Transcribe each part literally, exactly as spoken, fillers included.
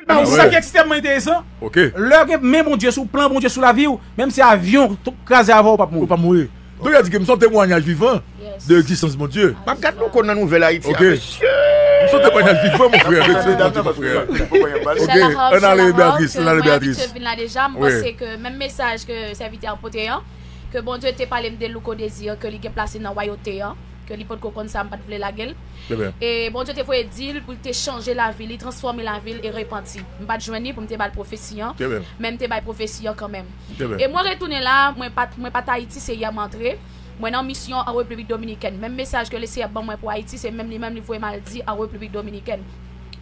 Sa ki ekstrèmman enteresan, lè w gen men Bondye sou, plan Bondye sou lavi w, menm si avyon kraze avè w, ou p ap mouri. Ou p ap mouri. Donk, sa di ke m se yon temwayaj vivan de egzistans Bondye. M ap gad nou konn nan nouvèl Ayiti a, mesye. M se yon temwayaj vivan, mon frè, de egzistans Bondye, mon frè. Ok, ann ale, Beatrice, ann ale, Beatrice. Mwen abitye vin la deja, m panse ke menm mesaj ke sèvitè an pote an, ke Bondye te pale m de Louko Désir, ke li gen plase nan wayote an, ke li potko konn sa, m pa t vle lage l. E Bondye te voye di l pou l te chanje lavi li, transfòme lavi l e repanti. M pa t jwenn li pou m te ba l pwofesi an, men m te bay pwofesi an kanmenm. E mwen retounen la, mwen pa t, mwen pa t Ayiti, se yè m antre. Mwen nan misyon an Repiblik Dominikèn. Menm mesaj ke Leseyè ban mwen pou Ayiti, se menm li menm li voye m al di an Repiblik Dominikèn.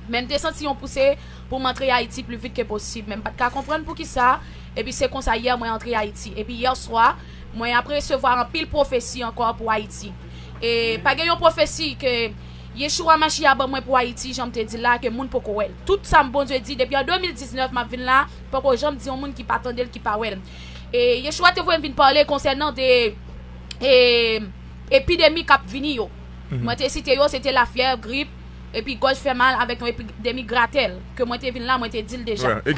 Men m te santi yon pouse pou m antre Ayiti pli vit ke posib. Men m pa t ka konprann poukisa. Epi se konsa yè mwen antre Ayiti. Epi yè swa, mwen ap resevwa anpil pwofesi ankò pou Ayiti. E pa gen yon pwofesi ke Yeshua Mashiach ban mwen pou Ayiti, jan m te di l la, ke moun poko wè l. Tout sa m Bondye di depi an de mil diznèf m ap vin la, poko janm di yon moun ki pa tande l, ki pa wè l. E Yeshua te voye m vin pale konsènan de e, epidemi k ap vini yo. Mwen te site yo, se te lafyèv, grip, epi gòj fè mal avèk yon epidemi gratèl, ke mwen te vin la, mwen te di l deja. E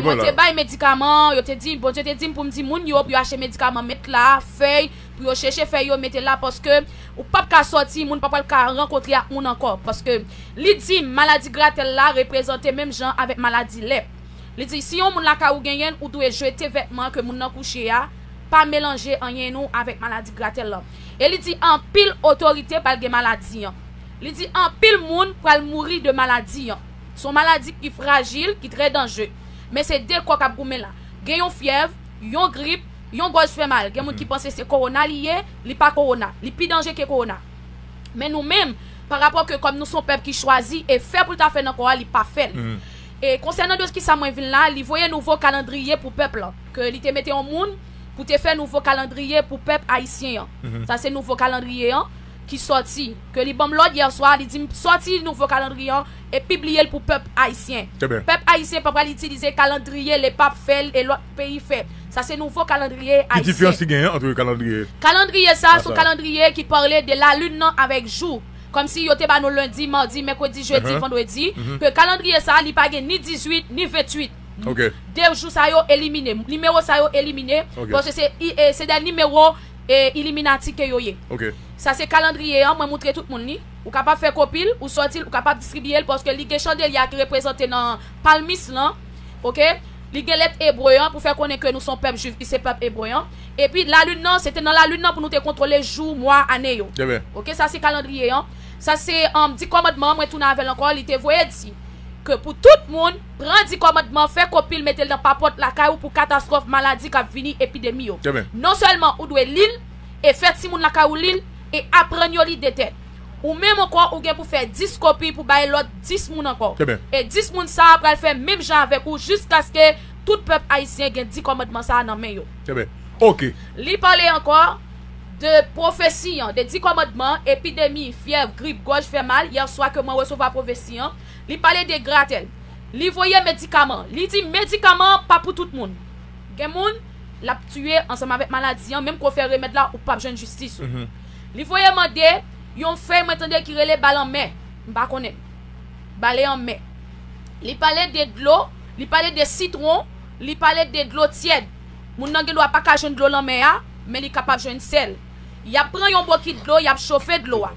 mwen te bay medikaman, yo te di, Bondye te di m pou m di moun yo, pou yo achte medikaman, met la, fèy, pou yo chèche fèy yo, mete la, paske ou p ap ka sòti, moun pa pral ka rankontre ak moun ankò. Paske li di m, maladi gratèl la reprezante menm jan avèk maladi lèp. Li di, si yon moun lakay ou genyen l, ou dwe jete vètman ke moun nan kouche a, pa melanje anyen nou avèk maladi gratèl lan. E li di, anpil otorite pral gen maladi an. Li di, anpil moun pral mouri de maladi an. Se yon maladi ki frajil, ki trè danjre. Men se de kò k ap goumen la. Gen yon fyèv, yon grip, yon gòj fè mal. Gen moun ki panse se kowona li ye, li pa kowona. Li pi danje ke kowona. Men nou menm, pa rapò ke kòm nou se yon pèp ki chwazi e fè pou l ta fè nan kò a, li pa fè l. E konsènan de kisa mwen vin la, li voye nouvo kalandriye pou pèp lan. Ke li te mete yon moun pou te fè nouvo kalandriye pou pèp ayisyen an. Sa se nouvo kalandriye an ki sòti. Ke li ban m lòd yè swa, li di m sòti nouvo kalandriye an e pibliye l pou pèp ayisyen. Pèp ayisyen pa pral itilize kalandriye lepap fè l e lòt peyi fè. Sa se nouvo kalandriye ayisyen. Ki diferans ki genyen ant kalandriye? Kalandriye sa, se yon kalandriye ki pale de lalin nan avèk jou. Kòmsi yo te ba nou lendi, madi, mèkredi, jedi, vandredi, ke kalandriye sa, li pa gen ni dizuit, ni venntuit. De jou sa yo elimine. Nimewo sa yo elimine, paske se, e, se de nimewo, e, Illuminati ke yo ye. Sa se kalandriye an, mwen moutre tout moun li. Ou kapab fè kopi l, ou sòti l, ou kapab distribiye l, paske li gen chandelya ki reprezante nan palmis lan. Ok? Li gen lèt ebre an pou fè konnen ke nou se yon pèp jwif, ki se pèp ebre an. Epi lalin nan, se te nan lalin nan pou nou te kontwole jou, mwa, ane yo. Ok, sa se kalandriye an. Sa se, um, di kòmandman an, mwen tounen avè l ankò, li te voye di ke pou tout moun pran di kòmandman, fè kopi l, mete l nan papòt lakay ou pou katastwòf, maladi k ap vini, epidemi yo. Non sèlman ou dwe li l, e fè timoun lakay ou li l, e aprann yo li de tèt. Ou menm ankò, ou gen pou fè dis kopi pou bay lòt dis moun ankò. E dis moun sa a pral fè menm jan avèk ou jiskaske tout pèp ayisyen gen di kòmandman sa a nan men yo. Li pale ankò de pwofesi an, de di kòmandman, epidemi, fyèv, grip, gòj fè mal, yè swa ke mwen resevwa pwofesi an, li pale de gratèl. Li voye medikaman. Li di medikaman pa pou tout moun. Gen moun, l ap tiye ansanm avèk maladi an, menm ke w fè remèd la, ou p ap jwenn jistis ou. Li voye mande yon fèy, mwen tande ki rele bale anmè. M pa konnen. Bale anmè. Li pale de dlo, li pale de sitwon, li pale de dlo tyèd. Moun nan gen dwa pa ka jwenn dlo lanmè a, men li kapab jwenn sèl. Y ap pran yon bokit dlo, y ap chofe dlo a.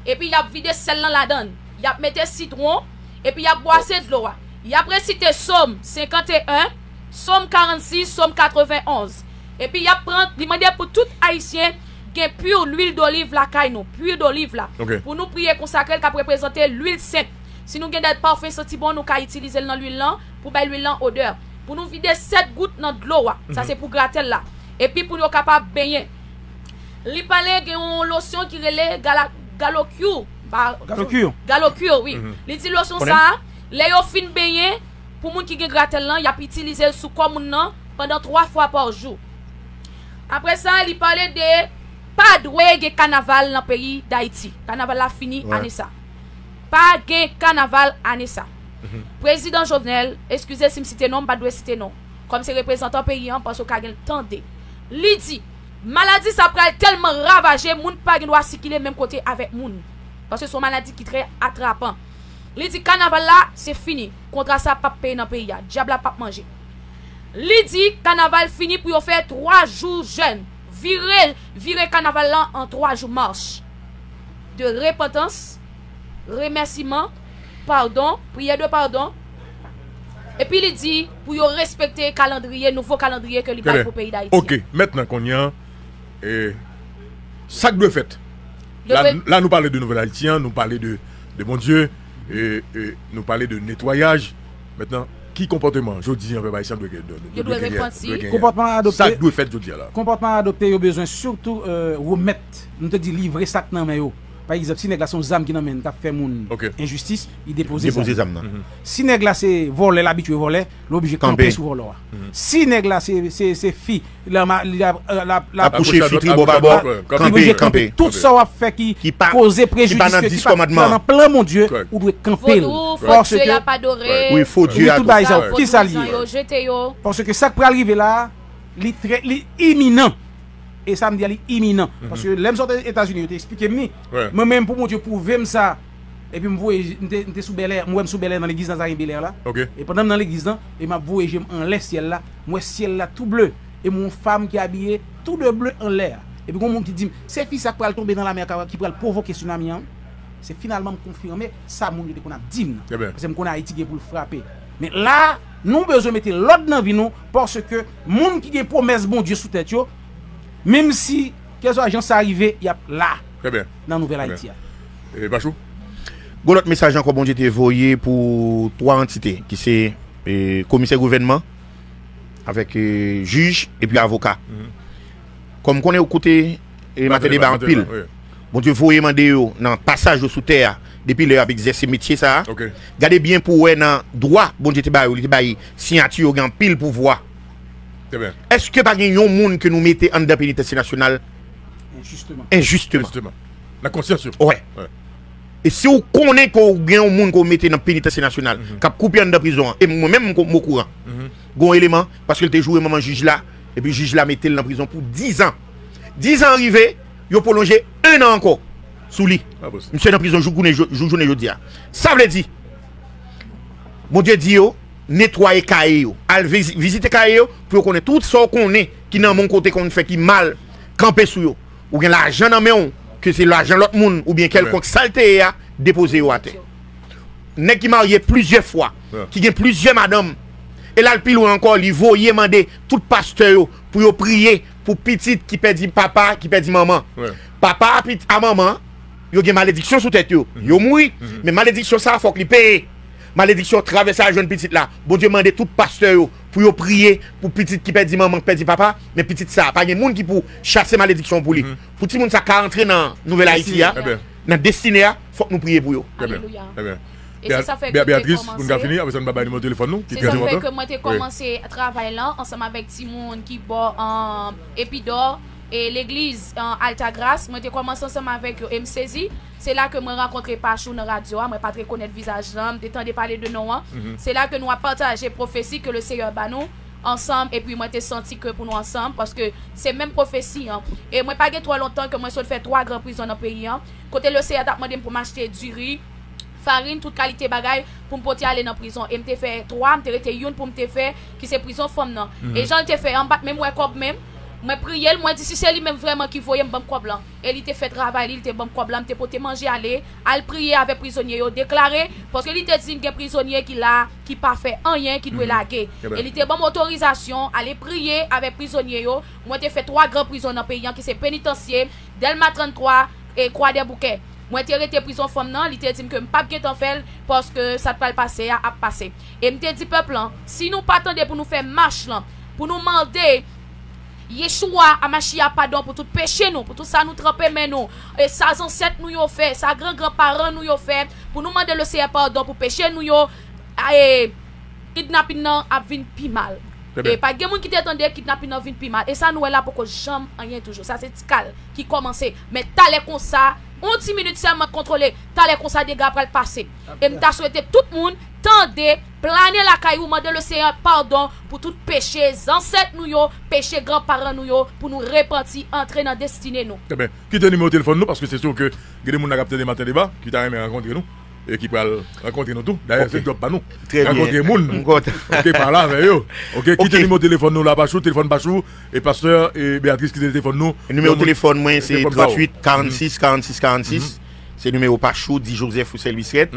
Epi y ap vide sèl lan ladan l. Y ap mete sitwon, epi y ap bwase dlo a. Y ap resite Sòm senkanteyen, Sòm karannsis, Sòm katrevenonz. Epi y ap pran, li mande pou tout Ayisyen gen pur lwil doliv lakay nou, pur doliv la. Pou nou priye konsakre l k ap reprezante lwil sent. Si nou gen dèt pafen santi bon, nou ka itilize l nan lwil lan pou bay lwil lan odè. Pou nou vide sèt gout nan dlo a, sa se pou gratèl la. Epi pou yo kapab benyen. Li pale gen yon losyon ki rele gala, galokyou. Galokyou. Galokyou, wi. Li di losyon sa a, lè yo fin benyen, pou moun ki gen gratèl lan, y ap itilize l sou kò moun nan pandan twa fwa pa jou. Apre sa, li pale de pa dwe gen kanaval nan peyi Dayiti. Kanaval la fini ane sa. Pa gen kanaval ane sa. Prezidan Jovenel, eskize si m site non, m pa dwe site non. Kòm se reprezantan peyi an, paske w ka gen l tande. Li di, maladi sa pral tèlman ravaje, moun pa gen dwa sikile menm kote avèk moun. Paske se yon maladi ki trè atrapan. Li di kanaval la, se fini. Kontra sa p ap peye nan peyi a. Dyab la p ap manje. Li di kanaval fini pou yo fè twa jou jèn. Vire, vire kanaval la an twa jou mach. De repantans, remèsiman, padon, priyè de padon. Epi li di pou yo respekte kalandriye, nouvo kalandriye ke li bay pou peyi Dayiti. Ok, mentnan kounye a, e, sa k dwe fèt? La, la nou pale de Nouvèl Ayiti an, nou pale de, de Bondye, e, e, nou pale de netwayaj. Mentnan, ki konpòteman jodi an pèp ayisyen dwe gen? Yo dwe repanti. Konpòtman adopte, sa k dwe fèt jodi a la? Konpòtman adopte, yo bezwen sitou, e, remèt, nou te di livre sa k nan men yo. Pa egzanp, si nèg la se yon zam ki nan men l, k ap fè moun enjistis, li depoze zam nan. Si nèg la se vòlè, l abitye vòlè, li oblije kanpe sou vòlò a. Si nèg la se, se, se fi, l ap, l ap, l ap, l ap kouche fitri bò pa bò, kanpe, kanpe. Tout sa w ap fè ki poze prejidis, ki pa nan plan Bondye, ou dwe kanpe l. Paske, wi, fo dye, tout bagay sa yo, kisa l ye? Paske sa k pral rive la a, li trè, li iminan. E sa m di a, li iminan. Paske lè m sot Etazini, yo te eksplike m li. Mwen menm, pou Bondye pwouve m sa, epi m voye, m te, m te sou bèlè, m wè m sou bèlè nan legliz Nazaren Belè la. E pandan m nan legliz lan, e m ap voye je m anlè syèl la, m wè syèl la tou ble. E m wè yon fanm ki abiye tou de ble anlè a. Epi gon moun ki di m, se fi sa k pral tonbe nan lamè a, ki pral pwovoke tsunami an. Se finalman m konfime sa moun yo te konn ap di m nan. Paske m konnen Ayiti gen pou l frape. Men la, nou bezwen mete lòd nan vi nou, paske moun ki gen pwomès Bondye sou tèt yo, menm si, kèlkeswa jan sa rive, y ap la nan Nouvèl Ayiti a. E, Pachou? Gon lòt mesaj ankò Bondye te voye pou twa antite, ki se, e, komisè gouvènman, avèk, e, jij, epi avoka. Kòm konnen ou koute, e, Maten Deba anpil. Bondye voye mande yo nan pasaj yo sou tè a, depi lè y ap egzèse metye sa a. Gade byen pou w wè nan dwa Bondye te ba yo, li te bay siyati yo gen anpil pouvwa. Èske pa gen yon moun ke nou mete anndan penitansye nasyonal enjisteman? Nan konsyans yo. Wè. E si w konnen ke w gen yon moun ke w mete nan penitansye nasyonal, k ap koupe anndan prizon an, e mwen menm m okouran, gen yon eleman, paske l te joure manman jij la, epi jij la mete l nan prizon pou dizan. Dizan rive, yo pwolonje enn an ankò sou li. Misye nan prizon jouk jounen, jouk jounen jodi a. Sa vle di, Bondye di yo, netwaye kaye yo. Al vizi-, vizite kaye yo pou yo konnen tout sa w konnen ki nan men w ke w te konn fè ki mal, kanpe sou yo. Ou gen lajan nan men w, ke se lajan lòt moun, oubyen kèlkonk sa l te ye a, depoze yo atè. Nèg ki marye plizyè fwa, ki gen plizyè madanm, e l al pi lwen ankò, li voye mande tout pastè yo pou yo priye pou pitit ki pèdi papa, ki pèdi manman. Papa a pit-, a manman, yo gen malediksyon sou tèt yo. Yo mouri, men malediksyon sa a fòk li peye. Malediksyon travèse al jwenn pitit la. Bondye mande tout pastè yo pou yo priye pou pitit ki pèdi manman, ki pèdi papa, men pitit sa a, pa gen moun ki pou chase malediksyon pou li. Pou timoun sa ka antre nan Nouvèl Ayiti a, nan destine a, fòk nou priye pou yo. Alelouya. E se sa fè ke m te kòmanse, se sa fè ke mwen te kòmanse travay lan ansanm avèk timoun ki bò, um, Epidò, e legliz, uh, Alta Grace, mwen te kòmanse ansanm avèk yo e m sezi. Se la ke mwen rankontre Pachou nan radyo a, mwen pa t rekonèt vizaj lan, m te tande pale de non an. Se la ke nou ap pataje pwofesi ke le Seyè ba nou ansanm, epi mwen te santi ke pou nou ansanm, paske se menm pwofesi an. E mwen pa gen twò lontan ke mwen sot fè twa gran prizon nan peyi an, kote le Seyè t ap mande m pou m achte diri, farin, tout kalite bagay pou m pote ale nan prizon. E m te fè twa, m te rete youn pou m te fè, ki se prizon fanm nan. E jan l te fè an, m pa t menm wè kòb menm. Mwen priye l, mwen di, si se li menm vrèman ki voye m, ban m kòb lan. E li te fè travay li, li te ban m kòb lan, m te pote manje ale, al priye avèk prizonye yo, deklare, paske li te di m gen prizonye ki la, ki pa fè anyen, ki dwe lage. E li te ban m otorizasyon ale priye avèk prizonye yo. Mwen te fè twa gran prizon nan peyi an, ki se Penitansye, Dèlma tranntwa e Kwadèboukè. Mwen te rete prizon fanm nan, li te di m ke m p ap gentan fè l, paske sa t pral pase a ap pase. E m te di pèp lan, si nou pa tande pou nou fè mach lan, pou nou mande Yeshua Amashia padon pou tout peche nou, pou tout sa nou tranpe men nou, e sa zansèt nou yo fè, sa gran gran paran nou yo fè, pou nou mande le Seyè padon pou peche nou yo, e kidnapin nan ap vin pi mal. E pa gen moun ki te tande kidnapin nan vin pi mal. E sa nou wè la poko janm anyen toujou. Sa se ti kal ki kòmanse. Men talè konsa, yon ti minit sèlman k kontwole, talè konsa dega pral pase. E m ta swete tout moun tande, plane lakay ou, mande le Seyè padon pou tout peche zansèt nou yo, peche granparan nou yo, pou nou repanti, antre nan destine nou. Ebyen, kite nimewo telefòn nou, paske se si ke gen de moun la k ap tande Maten Deba, ki ta renmen rankontre nou. e ki pral rankontre nou tou. Dayè, se djòb pa nou. Trè byen. Rankontre moun. M kontan. Ok, pale avè yo. Ok, kite nimewo telefòn nou la, Pachou, telefòn Pachou, e pastè, e Beatrice, kite telefòn nou. Nimewo telefòn mwen, se tranntuit karannsis karannsis karannsis. Se nimewo Pachou, di Joseph ou Sèl Bisrèt.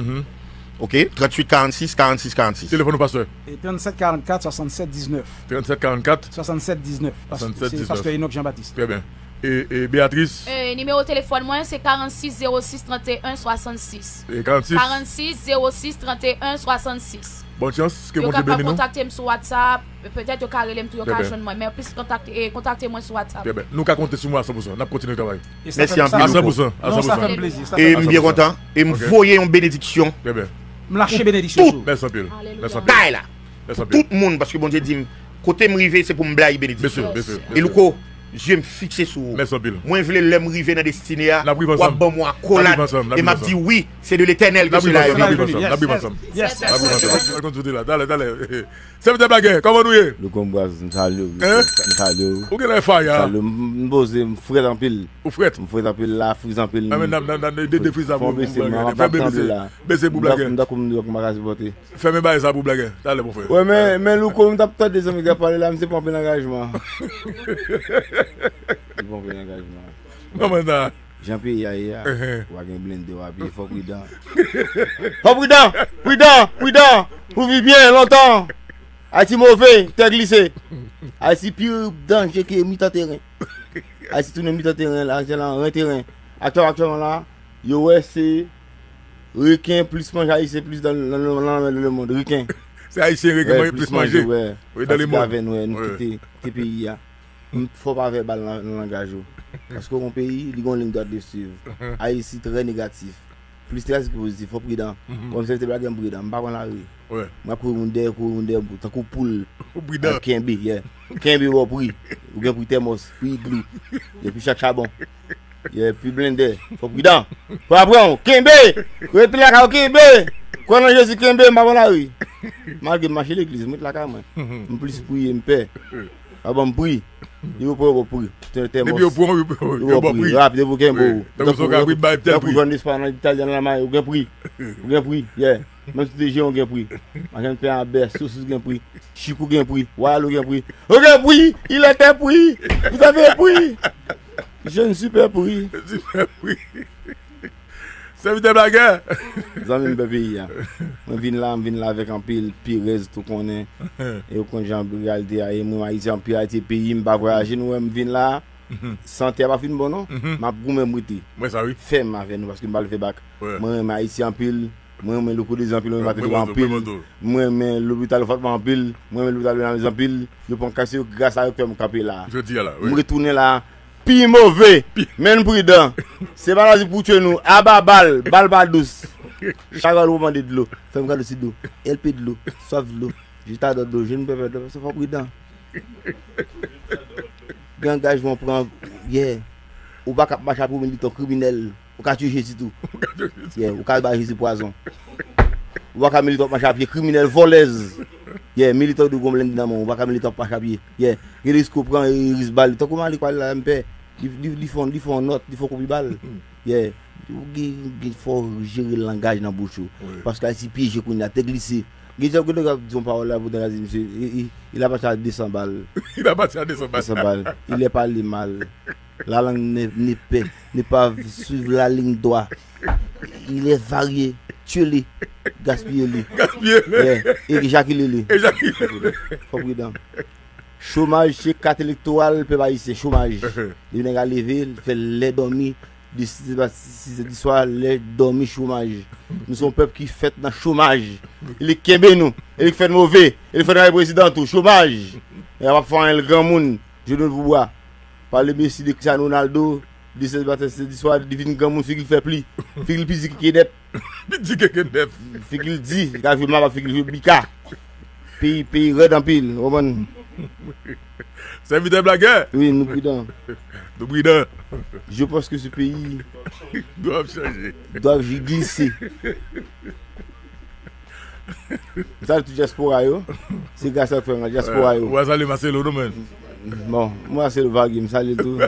Ok, tranntuit karannsis karannsis karannsis. Telefòn nou, pastè. E tranntsèt karannkat swasannsèt diznèf. Tranntsèt karannkat. Swasannsèt diznèf. Pas-, swasannsèt diznèf. Se pastè Enoch Jean-Baptiste. Trè byen. E, e Beatrice? E, nimewo telefòn mwen, se karannsis zewo sis tranteyen swasannsis. E karannsis? Karannsis zewo sis tranteyen swasannsis. Bòn chans, ke Bondye beni nou. Yo kapab kontakte m sou WhatsApp, petèt yo ka rele m tou, yo ka jwenn mwen. Men plis kontakte, e, kontakte mwen sou WhatsApp. Trè byen. Nou ka konte sou mwen a san pou san. N ap kontinye travay. Mèsi anpil, Louko. A san pou san, a san pou san. E m byen kontan. E m voye yon benediksyon. Trè byen. M lache benediksyon sou ou. Mèsi anpil. Mèsi anpil. Kay la. Mèsi anpil. Tout moun, paske Bondye di m, kote m rive, se pou m bay benediksyon. Byen si, byen si. E Louko, zye m fikse sou ou. Mèsi anpil. Mwen vle lè m rive nan destine a, w ap ban mwen akolad. E m ap di, wi, se de Letènèl ke sela est venu. N ap viv ansanm, n ap viv ansanm. Yes, yes. N ap viv ansanm. Talè, talè. Sèvitè Blagè, kòman nou ye? Louko Braz, m salye w. Hein? M salye w. Ou genlè faya. M salye w. M, m poze, m frèt anpil. Ou frèt? M frèt anpil la, friz anpil. Anben, n ap, n ap, n ap, de, de friz la pou, pou Blagè. Fè bese, bese pou Blagè. M tankou m, m pa ka sipòte. Fèmen bagay sa pou Blagè. Talè, mon frè. Wè, men, men Louko, m t ap tande zanmi k ap pale la, misye pran anpil angajman. Li pran anpil angajman. Kòman sa? Jan peyi a ye a, ou pa gen blende, w ap ye, fò w pridan. Fò w pridan! Pridan! Pridan! Pou viv byen lontan! Ayiti move, tè glise. Ayiti pi danje ke mitan teren. Ayiti tounen mitan teren, la, se lan ren teren. Aktyèl-, aktyèlman la, yo wè se reken plis manje Ayisyen plis nan, nan, nan, nan, nan lemonn, reken. Se Ayisyen reken plis manje. Wi, dan lemonn. Paske avè nou, wè, nou kite, kite peyi a. M fò pa vèbal nan, nan langaj ou. Paske yon peyi, li gen yon liy dwat li swiv. Ayiti trè negatif. Plis negatif ke pozitif, fò pridan. Bon, m se te blagen m pridan, m pa pran lari. Mwen ap kouri moun dèyè, kouri moun dèyè, tankou poul. Ou pridan. Kenbe, yeah. Kenbe, w ap pri. Ou gen pri tèmòs, pri iglou. Epi chak chabon. Yeah, pri blende. Fò pridan. Fò aprann w. Kenbe! Rete lakay ou, kenbe! Kwè nan Jezi, kenbe, m pa pran lari. Malgre m mache legliz, m ret lakay mwen. M plis priye, m pè. A ban m pri. Depi yo pran yo, yo pri. Tè-, tèmòs. Depi yo pran yo, yo, yo ban pri. Rap, depi yo kenbe w. Tankou sa w ka pri bay tèl pri. Tankou jwenn espwa nan Italyan la, ou gen pri. Ou gen pri, yeah. Menm si se jeyan, ou gen pri. Machann pen a bè, sosis gen pri. Chikou gen pri. Wayalo gen pri. Ou gen pri. Il était pri. Vous avez pri. Je ne suis pas pri. Super pri. Sèvitè Blagè. Zanmi m, pè peyi a. Mwen vin la, m vin la avèk anpil pirèz, tou konnen. E ou konn jan reyalite a ye. Mwen, Ayiti anpil, Ayiti peyi m, pa vwayaje, nou wè m vin la. Sante a pa fin bon, non. M ap goumen, m rete. Mwen sa, wi. Fèm avè nou, paske m pa vle fè bak. Mwen renmen Ayiti anpil. Mwen renmen Louko Dezi anpil, mwen renmen Patrick anpil. Mwen renmen lopital Fatma anpil. Mwen renmen lopital Benamiz anpil. Yo pran kase yo, gras a yo k fè m kanpe la. Jodi a la, wi. M retounen la. Pi move. Men n pridan. Se pa la pou tye nou. Aba bal. Bal pa dous. Chak lè ou mande dlo. Fè m kado ti dlo. L P dlo. Swaf dlo. Jitadò dlo. Jwenn pèpè dlo. Se fò pridan. Gen angajman w pran. Yeah. Ou pa ka ap mache ap yon militan kriminèl. Ou ka tiye Jezi tou. Yeah, ou ka ba Jezi pwazon. Ou pa ka milite w ap mache a pye, kriminèl, vòlèz. Yeah, milite w dwe gon blende nan men w, ou pa ka milite w ap mache a pye. Yeah, gen risk ou pran, e, risk bal. Tankou Malik pale la, m pè. Li, li, li fè yon, li fè yon nòt, li fè yon kopi bal. Yeah, ou gen, gen fò jere langaj nan bouch ou. Paske Ayiti pyeje kounye a, tè glise. Gen djab, gen djab di yon pawòl la, pou ta di misye, e, e, il a parti à deux cents balles. Il a parti à deux cents balles. Deux cents balles. Il est parlé mal. La langue n'est, n'est pas, n'est pas suivre la ligne droite. Il est varié, tye li, gaspiye li. Gaspiye li. Yeah. Ejakile li. Ejakile li. Fò pridan. Chomaj se kat elektoral pèp ayisyen, chomaj. Depi nèg la leve, l fè lè dòmi, de sis è di swa, lè dòmi, chomaj. Nou se yon pèp ki fèt nan chomaj. E li kenbe nou, e li fè n move, e li fè n rayi prezidan tou, chomaj. E a p ap fè anyen, l granmoun. Jodi nou pou bwa. Pale Messi, de Cristiano Ronaldo, de sèz batè sèz di swa, li vin granmoun, figi l fè pli. Figi l pi di ke Kenèp. Pi di ke Kenèp. Figi l di, li ka jwe maba, figi l jwe bika. Peyi, peyi rèd anpil, ou konprann? Sèvitè Blagè. Wi, nou pridan. Nou pridan. Je pense que ce pays doit changer. Doit glise. M salye tout dyaspora yo. Se gras a frè m la, dyaspora yo. Ou a salye Marcelo, non, men? Bon, m Marcelo Vargué, m salye l tou.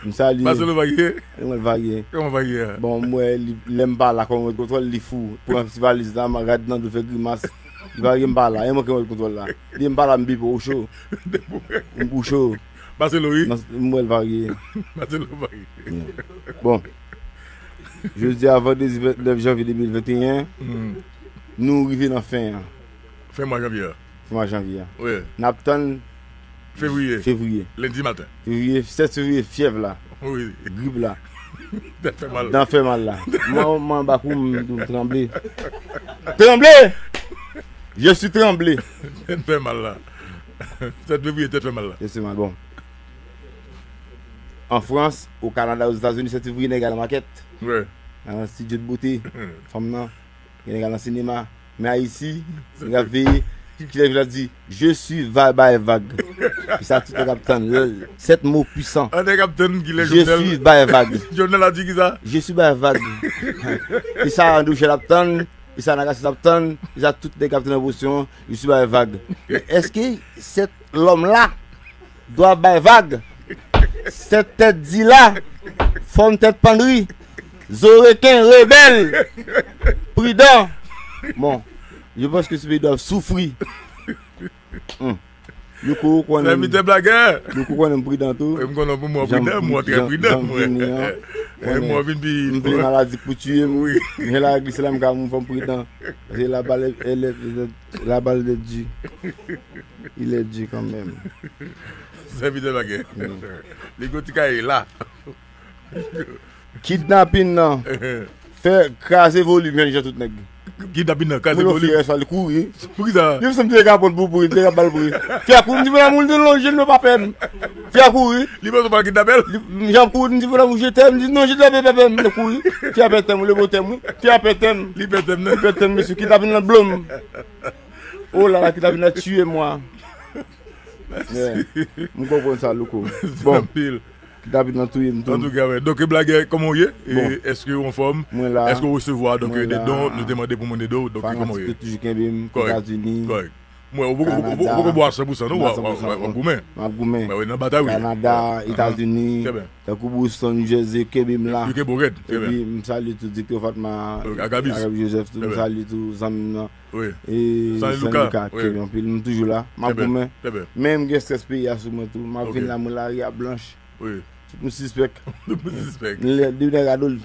M salye. Marcelo Varye. Mwen Varye. Kòman Varye a? Bon, m wè li, lè m pa la, kòman mwen kontwòl li fou. Pran ti valiz la, m gad nan do fè grimas. Li Varye m pa la, e mwen ki mwen kontwòl la. Li m pa la, m bipe ou cho. M pou cho. Marcelo, wi. M wè l Varye. Marcelo Varye. Bon. Jodi a vandredi vennèf janvye de mil venteyen, nou rive nan fen an. Fen mwa janvye a. Fen mwa janvye a. Wi. N ap tann fevriye. Fevriye. Lendi maten. Fevriye, sèt fevriye, fyèv la. Wi. Grip la. Tèt fè mal. Dan fè mal la. Mwen, mwen anba kou m, m tranble. Tranble! Je suis tranble. Tèt fè mal la. Sèt fevriye, tèt fè mal la. Je suis mal. Bon. An Frans, o Kanada, Ozetazini, sèt fevriye, nèg al makèt. Wi. Nan ti djèt bote. Fanm nan. Gen nèg al nan sinema. Men Ayiti, nèg ap veye. Kilè jounal di, je suis va bay vag. E sa tout nèg ap tann. Sèt mo pwisan. An nèg ap tann kilè Jovenel. Je suis bay vag. Jovenel ap di ki sa? Je suis bay vag. E sa André Michel ap tann. E sa Nagasis ap tann. E sa tout nèg ap tann nan pozisyon. Je suis bay vag. Men èske sèt lòm la dwa bay vag? Sèt tèt di la, fòm tèt pandri, zo reken, rebèl, pridan. Bon, je pense que ce pays doit souffrir. Hmm. Louko, ou konnen. Sèvitè blagè. Louko konnen m pridan tou. M konnen pou mwen pridan, mwen trè pridan, mwen. Mwen vin pi. M vle maladi pou tiye m. Wi. Men la glise la m ka moun fò m pridan. Se la bal, la bal de di. Il est dur quand même. Sèvitè bagay. Li gon ti kaye la. Kidnapin nan. Fè kraze volim, jèn jan tout nèg. Kidnapin nan, kraze volim. Mwen fè sa, li kouri. Poukisa? Li sanble te ka pran pou pri, li te ka bal pri. Fè a kouri, m di mwen amour de lonje, nou pa pè m. Fè a kouri. Li bezwen pa kidnapè l. Li, jan kouri, m di mwen amour, je t'aime, m di non, je t'aime, pè m, li kouri. Fè a pè tèm, le bo tèm, wi. Fè a pè tèm. Li pè tèm, non? Li pè tèm, mesye, kidnapin nan blom. Oh là là, kidnapin nan tiye mwen. Mèsi. M konprann sa, Louko. Bon. Anpil. Kidnapin nan touye m tou. Antouka, wè. Donk, blagè, kòman w ye? Bon. Èske w anfòm? Mwen la. Èske w resevwa, donk, de don? Nou te mande pou moun ede w. Donk, kòman w ye? Fanatik yo toujou kenbe m, Etazini. Kòrèk. Mwen, ou poko bò a san pou san, non? W ap goumen. M ap goumen. Nan batay, wi. Kanada, Etazini. Trè byen. Tankou Boston, New Jersey, kenbe m la. Yo kenbe w rèd. Trè byen. Epi, m salye tou Dikte Fatma, Agabis Joseph, tou, m salye tou zanmi m nan. Wi. E Sanli Luka, kenbe anpil, m toujou la. M ap goumen. Trè byen. Men m gen estrès peyi a sou mwen tou. M ap vin la, mwen lari a blanch. Wi. Tout moun sispèk. Tout moun sispèk. Lè de nèg a do l,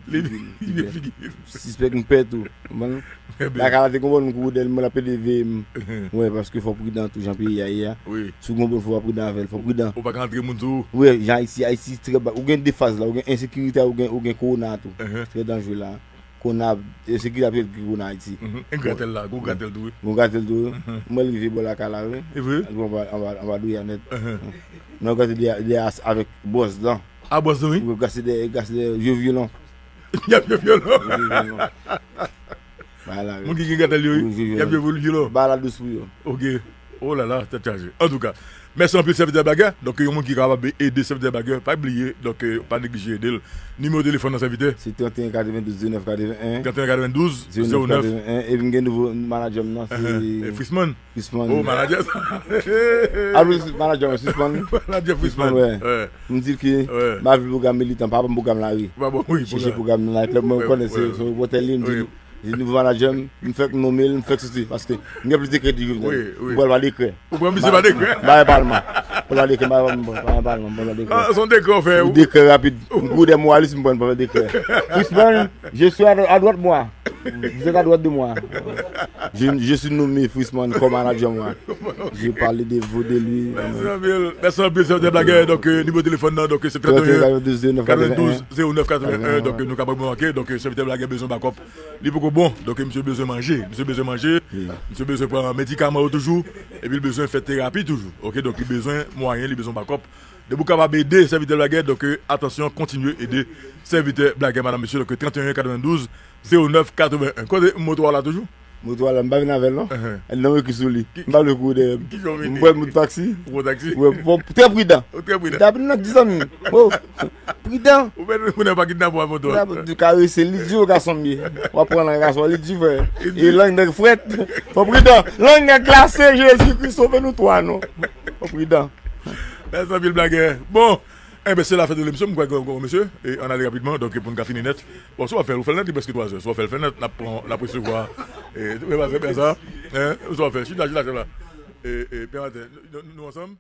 li vye figi. Sispèk m pè tou. Konprann? Lakay la te gon moun m kouri dèyè l, mwen la pede veye m. Wi, paske fò w pridan tou jan peyi a ye a. Wi. Si w gon moun fò w pridan avè l, fò w pridan. Ou pa ka antre moun sou ou. Wi, jan Ayiti, Ayiti trè ba. Ou gen de faz la, ou gen ensekirite a, ou gen, ou gen kowona tou. Trè danjere la. Kowona, ensekirite ap ret kowona Ayiti. E gratèl la, gon gratèl tou, wi. Gon gratèl tou, wi. Mwen rive bò lakay la, wi. E vre? Anba, anba, anba dweyè nèt. Mwen gate de, de as avèk bwòs dan. A bwòs dan, wi. Mwen gate de, gate de vye vyolon. Y ap vye vyolon. Vye vyolon. Bagay la, wi. Moun ki gen gratèl yo, wi. Y ap vye vyolon. Bagay la dous pou yo. Ok. Oh là là, tèt chaje. Antouka, mèsi anpil, sèvitè Blagè. Donk, yon moun ki kapab ede sèvitè Blagè, pa bliye, donk, pa neglije ede l. Nimewo telefòn nan, sèvitè? Se trannteyen katrevendouz zewo nèf katreven. Trannteyen katrevendouz zewo nèf katreven. Epi m gen nouvo manadjè m nan, se Frisman. Frisman. Oh, manadjè sa. Apre manadjè m, Frisman. Manadjè Frisman, wè. M di l ke m pa vle pwogram militan, pa ban m pwogram lari. Chèche pwogram nan nayt klèb, mwen konnen se, se repòtè li, m di l, se nouvo manadjè m, m fèk nonmen l, m fèk soti, paske m gen plis dekrè di Jovenel. M pral pa dekrè. Ou pran misye pa dekrè? M pa gen palman. Pral pa dekrè, m pa gen palman, m pral pa dekrè. Ah, se yon dekrè w fè, wi. Dekrè rapid. M kouri dèyè moralis, m pran, m pran dekrè. Frisman, je suis à, à droite moi. Vous êtes à droite de moi. Je, je suis nommé Frisman comme manager, moi. Je parle de vous, de lui. Mèsi anpil. Mèsi anpil, sèvitè Blagè. Donk, nimewo telefòn nan, donk, se trannteyen katrevendouz zewo nèf katreven. Donk, nou kapab manke. Donk, sèvitè Blagè bezwen bakòp. Li poko bon. Donk, misye bezwen manje. Misye bezwen manje. Misye bezwen pran medikaman yo toujou. Epi, li bezwen fè terapi toujou. Ok, donk, li bezwen mwayen, li bezwen bakòp. Depi w kapab ede sèvitè Blagè, donk, atansyon, kontinye ede sèvitè Blagè, madam, mesye. Donk, trannteyen katrevendouz zewo nèf katreven. Kote moto a la toujou? Moto a la, m pa vin avè l, non. Li nan ekri sou li. M pa vle kouri dèyè m. M pran moto taksi. Ou pran taksi? Wi, fò trè pridan. Ou trè pridan. Kidnapin nan di zanmi m. Oh, pridan. Ou mèt moun nan pa kidnape w ak moto a. Ou ka rese, li di w gason m ye. W ap pran nan gason, li di frè. E lang nèg frèt. Fò pridan. Lang nèg glase, Jezi Kris sove nou twa, non. Fò pridan. Mèsi anpil, Blagè. Bon, Enben, se la fèt de lemisyon, m kwè, gran, gran mesye, e ann ale rapidman, donk, pou n ka fini nèt. Bon, si w ap fè l, ou fè l nèt, li prèske twa zè. Si w ap fè l, fè nèt, n ap pran, n ap resevwa, e, e, pa, e, pa sa, en, si w ap fè l, chita, chita, chita la. E, e, Pè Maten, nou, nou ansanm?